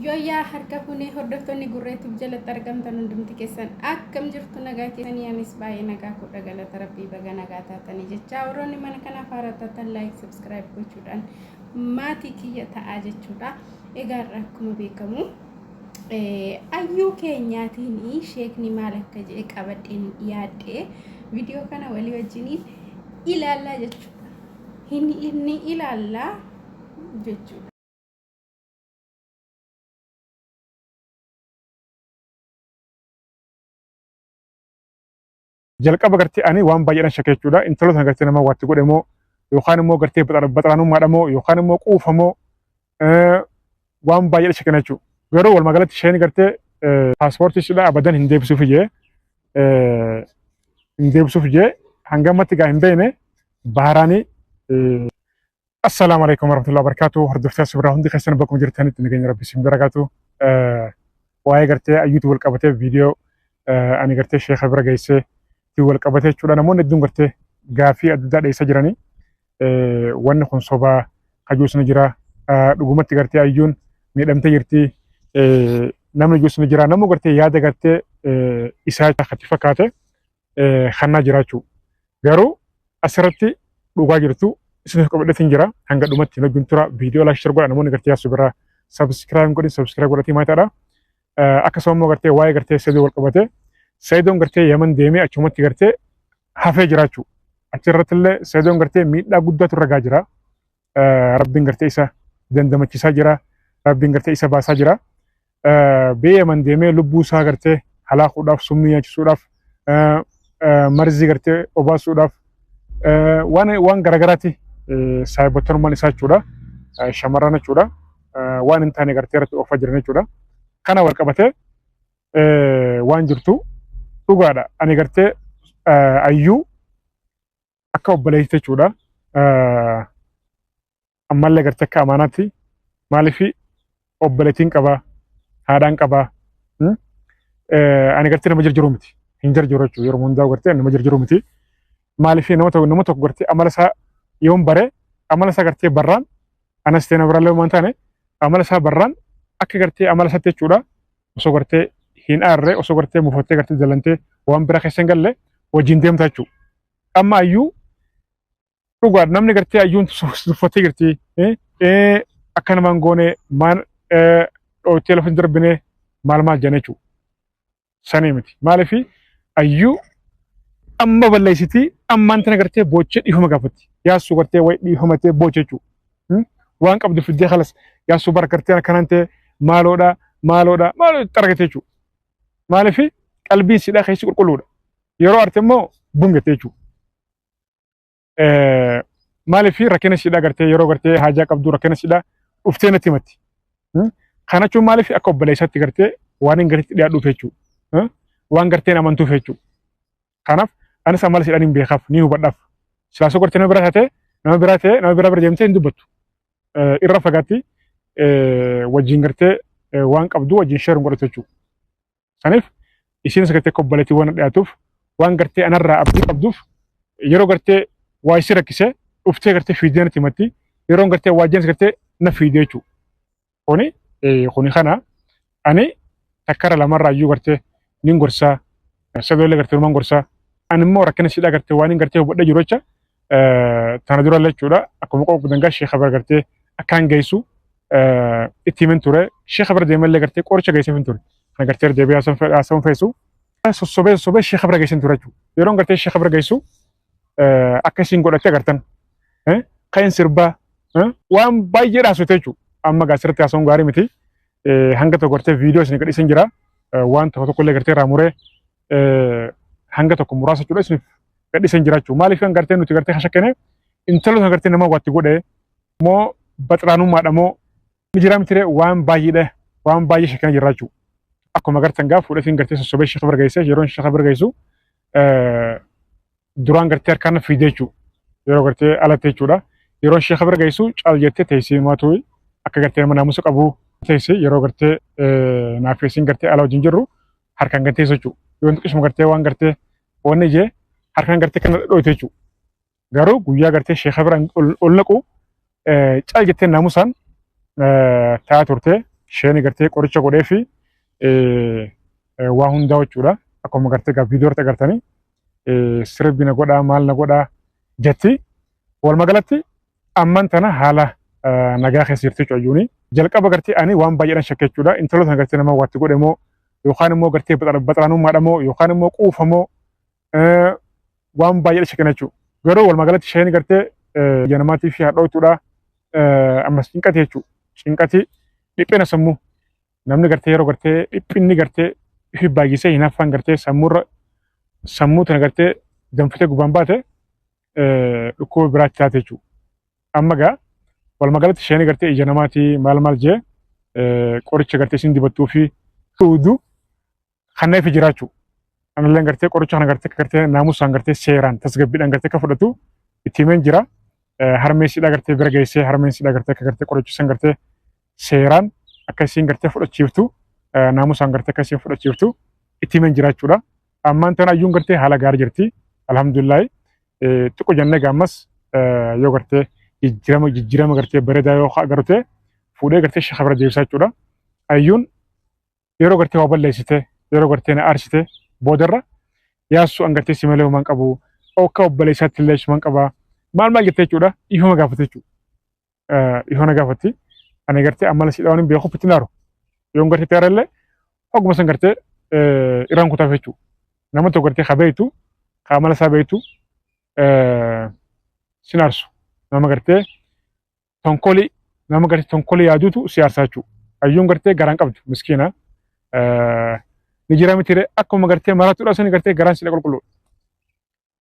Yooyyaa harka fuunee hordoftoonni gurreetuuf jalatti argamtan hundumti keessan akkam jirtu nagaa keessanii anis baay'ee nagaa kudha galata rabbii baga nagaa taatanii jecha warroonni mana kanaaf haaraa taatan like subscribe gochuudhaan maatii kiyya ta'aa jechuudha. Egaa har'a akkuma beekamu ayyuu keenyaatiin sheekni maal akka jedhe qabadheen dhiyaadhe viidiyoo kana walii wajjiniin ilaallaa jechuudha. Inni ilaallaa jechuudha. Jalqaba gartee ani waan baay'eedhaan shakke jechuudha. Intala sana gartee nama waatti godhe moo yookaan immoo gartee baxaranummaadha moo yookaan immoo quufa moo waan baay'eedha shakkina jechuudha. Garuu walumaa galatti isheen gartee paaspoortii isheedha abadan hin deebisuuf jee hin deebisuuf jee hanga ammatti gaa hin beekne baaraanii. Assalaamu alaikum warahmatullahi wabarakatuh. Hordoftoota Subraa hundi keessan bakkuma jirtanitti nageenya Rabbi isin bira gaatu. Waa'ee gartee ayyuutu wal qabatee viidiyoo ani gartee sheekha bira geessee itti wal qabatee jechuudha. Namoonni hedduun gartee gaaffii adda addaa dhiyeessaa jiranii. Wanni kun sobaa kajuus ni jira. Dhugumatti gartee ayyuun miidhamtee jirti. Namni juus ni jira. Namni gartee yaada gartee isaa akkatti fakkaate kannaa jiraachuu. Garuu asirratti dhugaa jirtu isiniif qabadheetiin jira. Hanga dhumatti hin wajjin tura. Viidiyoo like share godha namoonni gartee yaasuu biraa subscribe godhin subscribe godhatii maataadha. Akkasuma immoo gartee waa'ee gartee Saidoo wal qabate Saidoon gartee Yaman deemee achumatti gartee hafee jiraachuu. Achirratti illee Saidoon gartee miidhaa guddaatu irra gaa jira. Rabbiin gartee isa dandamachiisaa jira. Rabbiin gartee isa baasaa jira. Biyya Yaman deemee lubbuu isaa gartee halaakuudhaaf, summii nyaachisuudhaaf, marzii gartee obaasuudhaaf waan garagaraati saayibottanummaan isaa jechuudha. Shamarran jechuudha. Waan hin taane gartee irratti oofaa jiran jechuudha. Kana wal qabatee waan jirtu dhugaadha. Ani gartee ayyuu akka obboleetti jechuudha. Ammallee gartee akka amaanaatti maaliif obboleettiin qabaa haadhaan qabaa ani gartee nama jirjiru miti hin jirjiru jechuudha yeroo hundaa gartee nama jirjiru miti maaliif nama tokko nama tokko gartee amala isaa yoon bare amala isaa gartee barraan anas ta'e nama biraallee waan taane amala isaa barraan akka gartee amala isaatti jechuudha osoo gartee hin aarre osoo gartee mufattee gartee jalantee waan bira keessa hin galle wajjin deemta jechuudha. Amma ayyuu dhugaadha namni gartee ayyuun tuffattee jirti akka namaan goone maan dhoottee lafa hin darbine maal maal jedhan jechuudha. Sanii miti. Maaliif ayyuu amma balleessitii ammaan tana gartee boochee dhiifama gaafatti. Yaassuu gartee wayi dhiifamatee booche jechuudha. Waan qabdu fiddee kalas yaassuu bara gartee akkanaan ta'e maaloodha maaloodha maaloo xaragate jechuudha. Maaliif qalbiin sidhaa keessi qulqulluudha. Yeroo arte immoo bungate jechuudha. Maaliif rakkina ishiidhaa gartee yeroo gartee haajaa qabdu rakkina ishiidhaa dhuftee natti himatti. Kana jechuun maaliif akka obboleessaatti gartee waan hin garteetti dhiyaadhuuf jechuudha. Waan garteen amantuuf jechuudha. Kanaaf anis amala ishiidhaan hin beekaaf ni hubadhaaf. Silaasoo gartee nama biraa taatee nama biraa ta'ee nama biraa bira deemtee hin dubbattu. Irra fagaatti wajjin gartee waan qabdu wajjin sheeruun godhatu jechuudha. Saniif isiinis gartee akka obboleettii waan dhiyaatuuf waan gartee anarraa abdii qabduuf yeroo gartee waa isii rakkisee dhuftee gartee fiidee natti himatti yeroon gartee waa jeenis gartee na fiidee jechuudha. Kuni kuni kana ani takkara lamarraa iyyuu gartee nin gorsaa sadoollee gartee numan gorsaa ani immoo rakkina siidhaa gartee waan hin gartee hubadhee jiru jecha tana dura jechuudha akkuma qofa dangaa sheekha bira gartee akkaan geessu itti himin ture sheekha bira deemallee gartee qoricha geesseef hin ture kana gartee deebi'ee haasawuun feesu sossobee sossobee sheekha bira geessin ture jechuudha yeroon gartee sheekha bira geessu akka isiin godhatte agartan kan sirbaa waan baay'ee dhaasute jechuudha amma gaa sirriitti haasawuun gaarii miti hanga tokko gartee viidiyoo isin gadhiisan jira waan tokko tokko illee gartee irraa muree hanga tokko muraasa jechuudha isiniif gadhiisan jira jechuudha. Maaliif kan gartee nuti gartee hashakkene intala sana gartee nama waatti godhe moo baxiraanummaadha moo ni jira miti waan baay'eedha waan baay'ee shakkana jirra jechuudha. Akkuma gartan gaa fuudheetiin gartee sossobee sheekha bira geesse yeroon sheekha bira geessu duraan gartee harkaan fiidee jechuudha. Yeroo gartee alatti jechuudha. Yeroo sheekha bira geessu caal jettee teessee maatu akka gartee nama naamusa qabu teessee yeroo gartee naaf isiin gartee ala wajjin jirru harkaan gartee jechuudha. Yoo xiqqishuma gartee waan gartee wanni jee harkaan gartee kana dhoyte jechuudha. Garuu guyyaa gartee sheekha bira ol naqu caal jettee naamusaan taa'aa turte. Isheen gartee qoricha godhee fi waa hundaa jechuudha. Akkuma gartee gaa viidiyoo irratti agartanii sirbi na godhaa maal na godhaa jetti. Walumaa galatti amman tana haala nagaa keessa jirti jechuudha ayyuuni. Jalqaba gartee ani waan baay'eedhaan shakke jechuudha. Intala tana gartee nama waatti godhe moo yookaan immoo gartee baxaraanummaadha moo yookaan immoo quufa moo waan baay'eedha shakkina jechuudha. Garuu walumaa galatti isheen gartee ija namaatii fi hadhooytuudha. Ammas cinqati jechuudha. Cinqati dhiphina sammuu namni gartee yeroo gartee dhiphinni gartee ifi baay'isee hinaaffaan gartee sammuurra sammuu tana gartee danfitee gubbaan baate dhukkuba biraatti taate jechuudha. Amma gaa walumaa galatti isheen gartee ija namaatii maal maal jee qoricha gartee isin dibattuu fi dhuudu kanneef jiraachuu. Analleen gartee qoricha kana gartee gartee naamusaan gartee seeraan tasgabbiidhaan gartee akka fudhatu itti himeen jira. Harmeen sidhaa gartee bira geessee harmeen sidhaa gartee akka gartee qoricha san gartee seeraan akka isiin gartee fudhachiiftu naamusaan gartee akka isiin fudhachiiftu itti himeen jira jechuudha. Ammaan tana ayyuun gartee haala gaarii jirti. Alhamdulillahi xiqqo jennee gaammas yoo gartee jijjiirama jijjiirama gartee bareedaa yoo agartee fuudhee gartee sheekha bira deebisaa jechuudha. Ayyuun yeroo gartee waa balleessite yeroo gartee na aarsite boodarra yaassu an gartee si malee homaan qabu akka obboleessaatti illee suman qaba maal maal jettee jechuudha dhiifama gaafate jechuudha. Dhiifama gaafatti ani gartee amala siidhaa waan hin beekuuf itti naaru yoon gartee taara illee oguma san gartee irraan kutaaf jechuudha. Nama tokko gartee ka beektu ka amala isaa beektu sin aarsu nama gartee tonkolii nama gartee tonkolii yaaduutu si aarsaa jechuudha. Ayyuun gartee garaan qabdu miskiina. Ni jira miti akkuma gartee maraatuudha sani gartee garaan si qulqulluudha.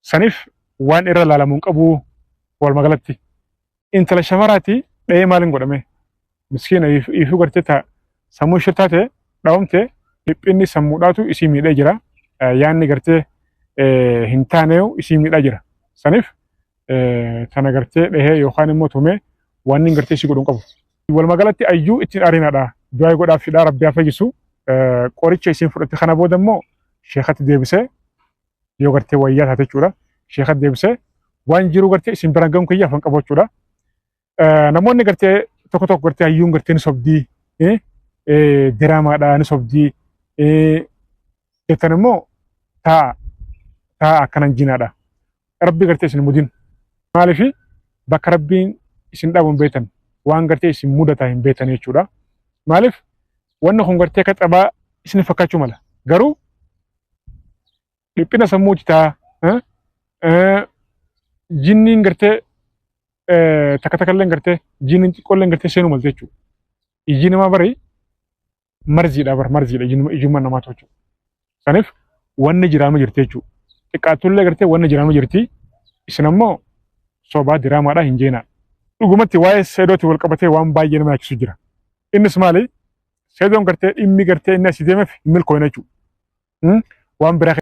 Saniif waan irra laalamuu hin qabu walumaa galatti. Intala shamaraati dhahee maaliin godhame? Miskiina ifuu gartee ta sammuu ishee taate dhawamte dhiphinni sammuudhaatu isii miidhee jira. Yaanni gartee hin taaneeyu isii miidhaa jira. Saniif tana gartee dhahee yookaan immoo tumee waan inni gartee isii godhu hin qabu. Walumaa galatti ayyuu ittiin ariinaadha. Du'aa godhaaf fidhaa rabbi haa fayyisu. Qoricha isiin fudhatte kana booda immoo sheekatti deebisee yoo gartee wayyaa taate jechuudha. Sheekatti deebisee waan jiru gartee isin biraan gahuun kiyya afaan qabu jechuudha. Namoonni gartee tokko tokko gartee hayyuun gartee ni sobdii diraamaadha ni sobdii jettan immoo taa'a taa'a akkanan jinaadha. Rabbi gartee isin mudin. Maaliif bakka rabbiin isin dhabu hin beektan waan gartee isin mudataa hin beektan jechuudha. Maaliif wanni kun gartee akka xabaa isin fakkaachuu mala. Garuu dhiphina sammuuti ta'a. Jinniin gartee takka takka illee gartee jinniin xiqqoo illee gartee seenuu malte jechuudha. Ijji namaa bari marziidha bar marziidha ijummaan namaa jechuudha. Saniif wanni jiraama jirti jechuudha. Xiqqaattullee gartee wanni jiraama jirti. Isin ammoo sobaa diraamaadha hin jeenaa. Dhugumatti waa'ee seedootti wal qabatee waan baay'ee nama yaachisu jira. Innis maali? Seedoon gartee dhimmi gartee inni asii deemeef hin milkooyne jechuudha. Waan biraa